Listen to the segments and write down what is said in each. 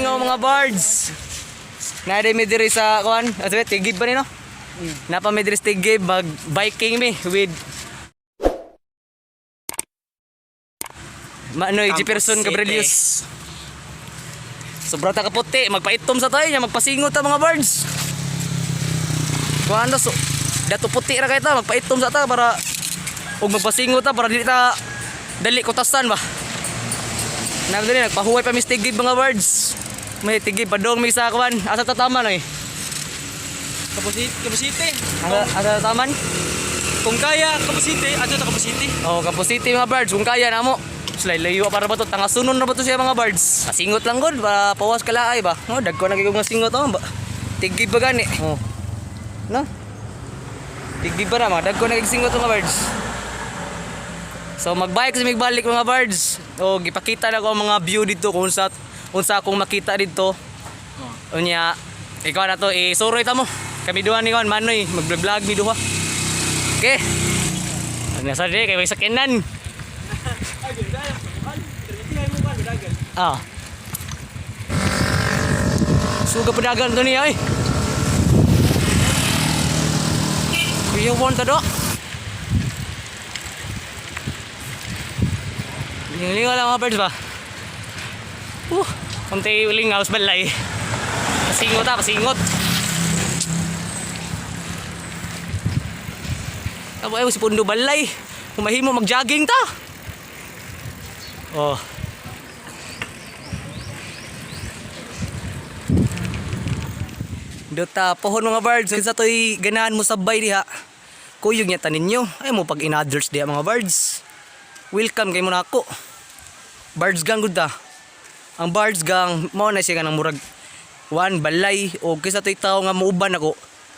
Lingaw mga birds. Naa mi diri sa kuan, ato Tigib ba ni, no? Napa mi diri sa Tigib, mag biking mi with Manoy Campus Jefferson City. Cabrelius. Sobra ta kaputi, magpaitom sa tayo, nya magpasingot ta, mga birds. Kuan so dato puti ra kay ta, magpaitom sa ta para ug magpasingot ta para dili ta dali kutasan ba. Nang dili nagpahuway pa mi sa Tigib, mga birds. May Tigib padong mi sa kuan, asa ta taman oy? Kabusite, Kabusite. Asa ta taman? Kung kaya, Kabusite, ato ta Kabusite. Oh, Campus City, mga birds, kung kaya na mo. Sila layo para ba to? Tangasunon na ba to siya, mga birds? Pasingot lang gud para pawas kalaay ba. No, dagko na kay nga singot oh. Ba. Tigib ba gani? Oh. No? Tigib ba na mga dagko na kay singot, mga birds. So magbike sa migbalik, mga birds. Oh, gipakita na ko ang mga view dito kung unsa unsa akong makita dito. Unya, ikaw na to isuroy ta mo. Kami duha ni kon Manoy, mag-vlog mi duha. Okay. Nasa di kay may sakinan. Ah. Suga pedagang tu ni ay. Kuya won ta do. Lingaw lang, mga birds ba? Konti lingaw sa balay. Pasingot ta, pasingot. Abo ay si Pundo balay. Humahimo mag-jogging ta. Oh. Dota pohon, mga birds, kinsa toy ganahan mo sabay diha. Kuyog niya tanin nyo. Ay mo pag in others diha, mga birds. Welcome kay mo nako. Birds gang gud ta. Ang birds gang mao na siya kanang murag one balay o kinsa toy tawo nga muuban nako.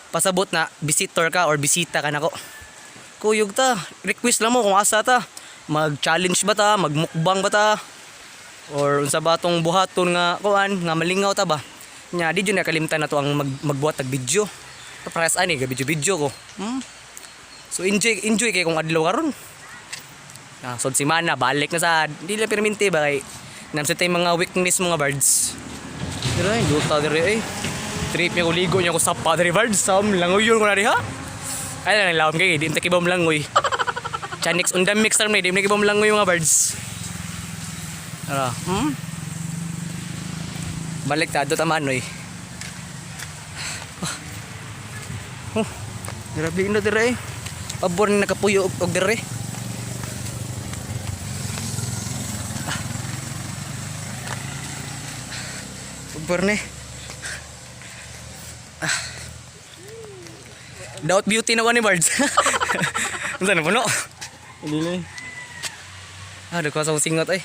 Pasabot na visitor ka or bisita ka nako. Kuyog ta. Request lang mo kung asa ta. Mag-challenge ba ta? Magmukbang ba ta? Or unsa ba tong buhaton nga kuan nga malingaw ta ba? Nya di jud nakalimtan na to ang magbuhat og video. Papress ani ga video-video ko. So enjoy enjoy kay kung adlaw karon. Ah, so si Mana balik na sa di lang perminti ba kay namsa tay mga weakness, mga birds. Dira ay duta diri ay. Trip niya ko ligo niya ko sa padre birds sam langoy yun ko na diha. Ay lang lawom kay di ta kibom langoy. Chanix on the mix ra may di na kibom langoy, mga birds. Ara? Balik ta do taman oy. Oh, grabe na dire eh. Pabor ni nakapuyo og dire. Ah. Pabor ni. Ah. Daot beauty na ko ni birds. Unsa na puno? Dili. Ah, dagko sa singot ay.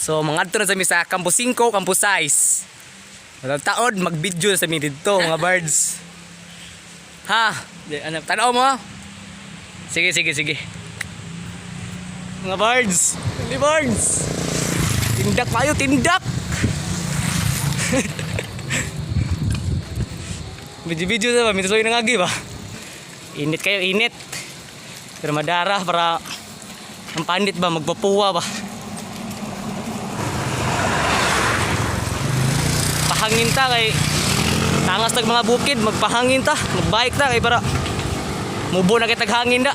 So, mga adto na sa mi sa Campus 5, Campus 6. Matag taod mag-video sa mi didto, mga birds. Ha? Di ano. Tanaw mo, ha? Sige, sige, sige. Mga birds. Hindi birds. Tindak kayo, tindak. Video-video sa ba? Mintuloy na nga ba? Init kayo, init. Pero madara para ang panit ba, magpapuwa ba? Pahangin ta kay tangas tag mga bukid, magpahangin ta, magbike ta kay para mubo na kitag hangin da.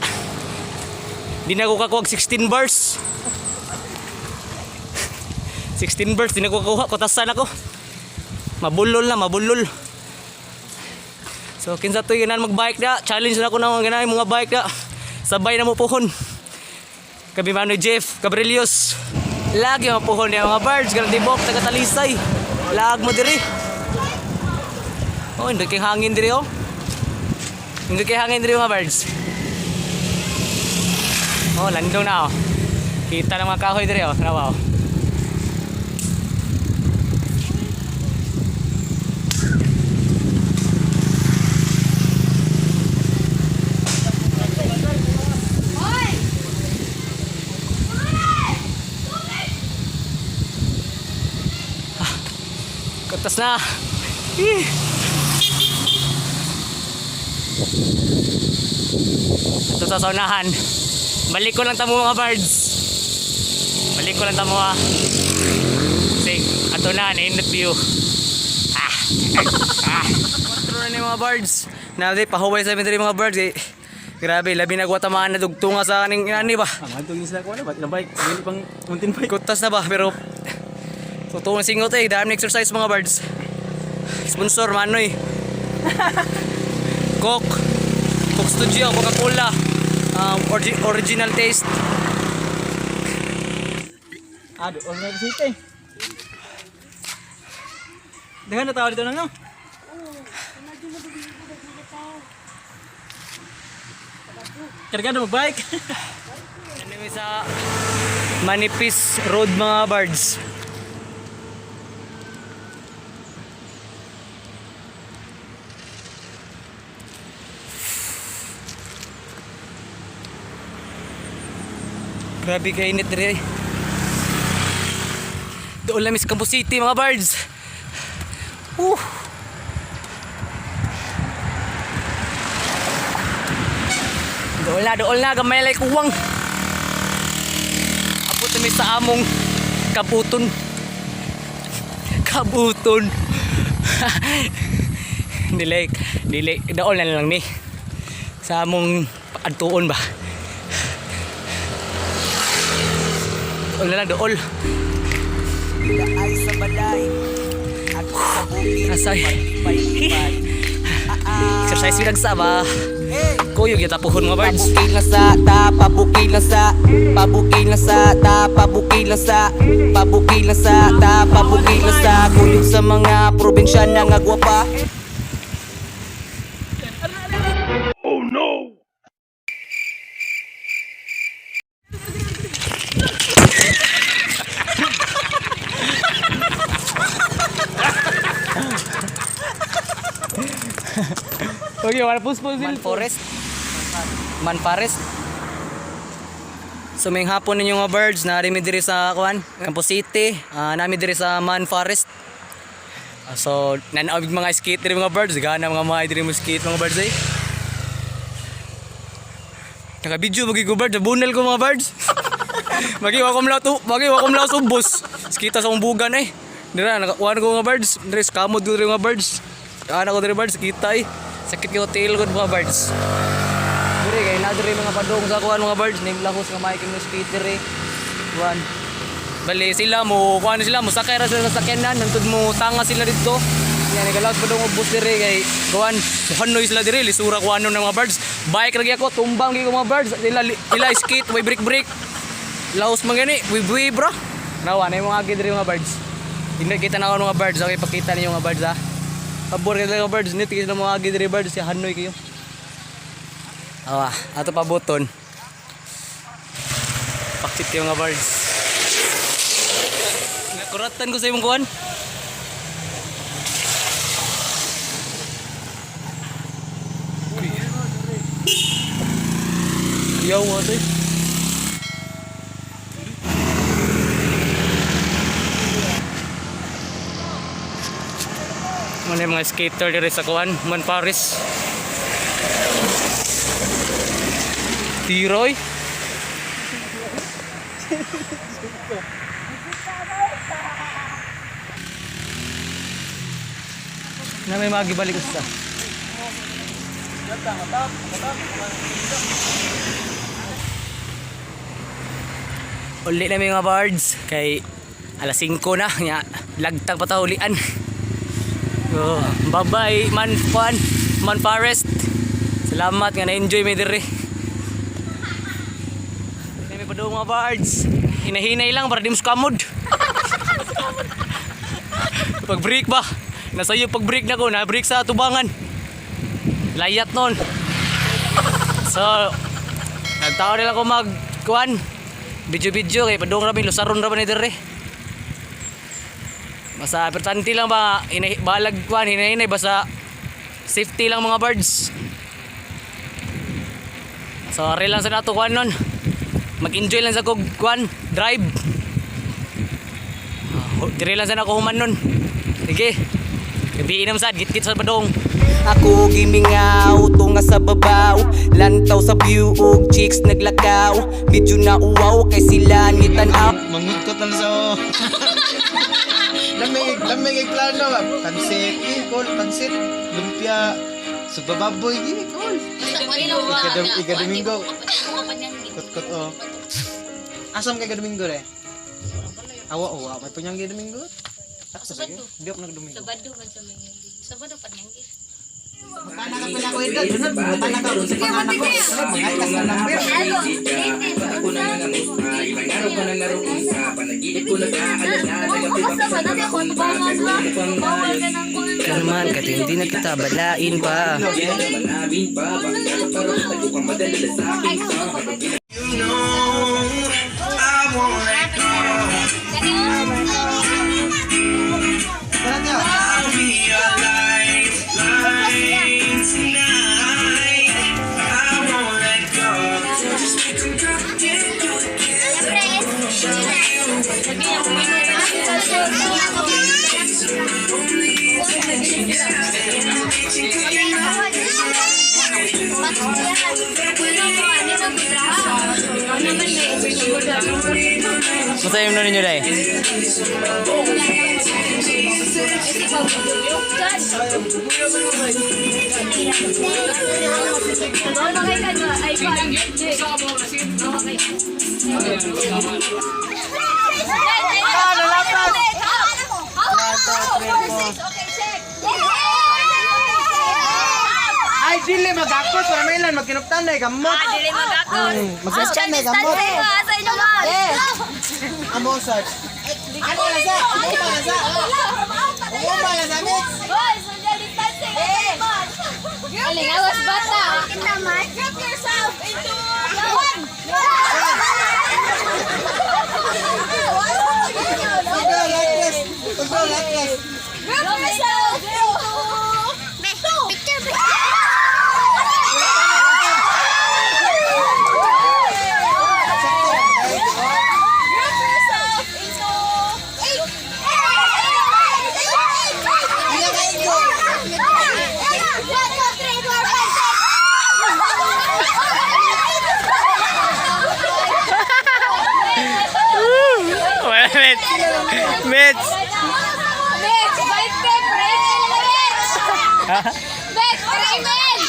Di na ko kakuha og 16 bars. 16 bars di na ko kakuha, kutasan ako. Mabulol na, mabulol. So kinsa to'y ganahan magbike da, challenge na ko na mga ganahan mga bike da. Sabay na mo pohon. Kami Manoy Jeff Cabrelios. Lagi mapuhon niya, mga birds, ganang tibok, taga Talisay. Lag mo diri. Oh, hindi kay hangin diri oh. Hindi kay hangin diri, mga birds. Oh, landong na oh. Kita ng mga kahoy diri oh. Tanawa oh. Katas na. Eh. Ito sa saunahan. Balik ko lang tamo, mga birds. Balik ko lang tamo ah. Galing, ato na, nainot view. Ah! Ah! Kontrol na ni mga birds. Nadi, pahuway sa diri mga birds. Eh. Grabe, labi na tamaan na dugtunga sa kaning inani ba. Ah, mga sila ko ano ba? Ilang bike? Dili pang mountain bike. Kutas na ba, pero totoo ang singot eh. Dami na exercise mga birds. Sponsor, Manoy. Coke. Coke Studio, Coca-Cola. Original taste. Ah, doon na city. Daghan na tao dito na no? Kargado mag-bike. Anyway, sa Manipis Road mga birds. Grabe kainit diri ay. Doon lang sa Campus City mga birds. Doon na, gamay lay kuwang. Abot na mi sa among kabuton. Kabuton. Dili, dili, doon na lang ni. Sa among adtuon ba. Doon na lang, dool. Ay sa balay at sa bukid. Asay. Palipay-lipay. Exercise bitag sa ba. Kuyog yung tapuhon mga birds. Pabukil lang sa ta, pabukil lang sa, pabukil lang sa ta, pabukil lang sa, pabukil lang sa ta, pabukil lang sa, kuyog sa mga probinsya na nga gwapa. Okay, wala puspos. Man Forest. Man Forest. So may hapon ninyo mga birds, nari mi diri sa kuan, Campos City, nami diri sa Man Forest. So nanaog mga skate diri mga birds, gana mga mga diri mo skate mga birds eh. Naka-video magi ko birds, bunal ko mga birds. Magi wa kom lato, magi wa kom laos ubos. Skita sa umbugan eh. Dira nakakuan ko mga birds, diri kamod ko diri mga birds. Ana ko diri birds, kita eh. Sakit ko tail ko mga birds. Diri kay na diri mga padong sa kuan mga birds, ning lahos nga may kang skate diri. Kuan. Bali sila mo, kuan sila mo sakay ra sila sa sakyanan, nangtud mo tanga sila dito. Yan nagalaot padong ubos diri kay kuan, hanoy sila diri lisura kuanon ng mga birds. Bike lagi ako, tumbang gyud ko mga birds. Sila sila skate, way break break. Laos man gani, wib bro. Nawa na yung mga diri mga birds. Hindi kita na ako mga birds. Okay, pakita ninyo mga birds ha. Pabor kayo mga birds. Nit kita mga agi diri birds. Si Hanoy kayo. Awa, ato pa buton. Pakit kayo mga birds. Kuratan ko sa imong kuan. Yaw mo ito eh. Ano yung mga skater diri sa kuan, Man Paris. Tiroy. Na may magibalik usa. Uli na may mga birds kay alas 5 na nya lagtag pa ta ulian. Oh, bye-bye Man Fun, Man Forest. Salamat nga na-enjoy mi diri. May padung mga birds. Hinahinay lang para di mo sukamod. Pag break ba? Nasa iyo pag break na ko, na break sa tubangan. Layat nun. So, nagtao nila ko mag kuan. Video-video kay padung ra mi lusaron ra ba ni diri. Basta importante lang ba hinay, balag kuan hinahinay basta safety lang mga birds. So, ari lang sa nato kuan nun. Mag-enjoy lang sa kog kuan drive. Dire lang sa nako human nun. Sige. Gabi nam sad gitgit sa padong. Ako gimingaw, tunga sa babaw. Lantaw sa view ug chicks naglakaw. Medyo nauwaw kay sila ni tanaw. Mangutkot lang sa. Lamig ay plano ba? Pansit, eh, call, pansit, lumpia, subababoy, eh, call. Ika Domingo. Kot-kot, oh. Asam kay Domingo re? Awa, oh, may punyang Domingo. Ako sa bagay. Hindi ako nagdomingo. Sabado man sa mga. Sabado pa niyang. Ka naman, kahit hindi na kita balain pa. Masayom na ninyo, day. Ay, dili magakos para may ilan magkinuktan na gamot. Dili magakos. Magkinuktan na gamot. Sa inyo man. Amo sa. Ano na sa? Amo ba sa? Amo ba sa mix? Hoy, social distancing. Alingawas bata. Group yourself into one. Pagka latres. Pagka latres. Group yourself into two. Group yourself into eight. Ilan ka ito? One, two, three, four, five, six. Wait, Mitch! Mitch, bite ka, Mitch! Mitch, Raymond!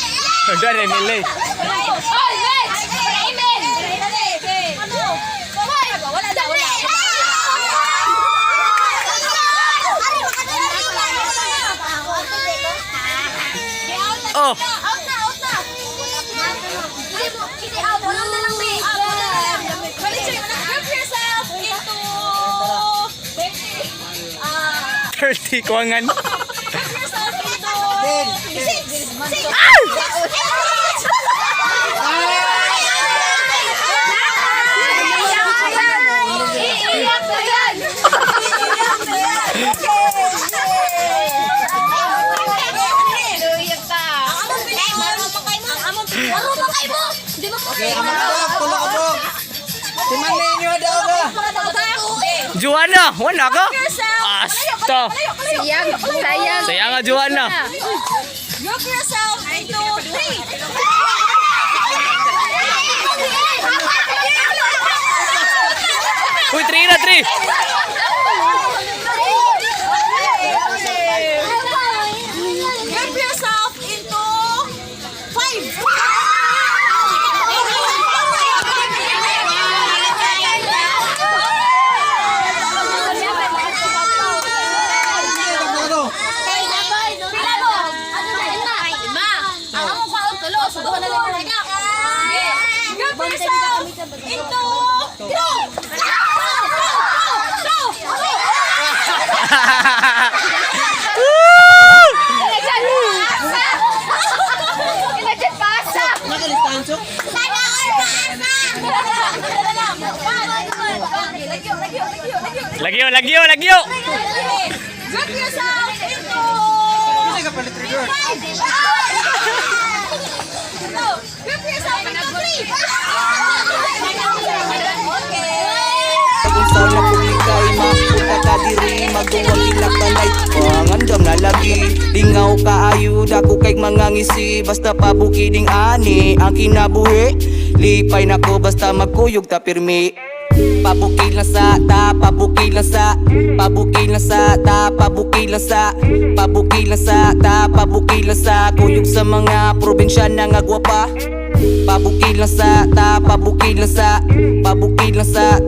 Doon, Emily. Oy, Mitch! Raymond! Ano? Wala na, wala. Oh! Out na, out na! Hindi, out. Wala na lang, Mitch. Wala na lang. Group yourself into 20. Ah, 30, kuwangan. group yourself into six. Six. Six. Iiyak na yan! Iiyak na yan! Iiyak ka. Ang among piliyon. Ang among piliyon. Di ba po? Okay, amo ka, tulo ka po. Timan ninyo daw ba? Joanna! Wala ka? Asta! Sayang, sayang. Sayang nga, Joanna. Group yourself into three. Uy, 3 na, 3! Group yourself into five. Ano? Pila mo? Lima. Ang among kwaon tulo, so duha na lang mo. Group yourself into two. Two, two, two, two. Ilagyan pasa! Nakalistansyo? Sana all paasa! Lagyo, lagyo, lagyo, lagyo. Lagyo, lagyo, lagyo! Group yourself into Hindi ka palit trigger. five. No, group yourself into three. Okay. Kung sana kung ika'y mapunta ka diri, Maguwang ilak tanay, pangandam na lagi. Lingaw kaayo, dako kay mga ngisi. Basta pabukiding ani, ang kinabuhi. Lipay nako basta magkuyog ta pirmi. Pabukil lang sa ta, pabukil lang sa. Pabukil lang sa ta, pabukil lang sa. Pabukil lang sa ta, pabukil lang sa. Kuyog sa mga probinsya nga gwapa. Pabukil lang sa ta, pabukil lang sa. Pabukil lang sa ta.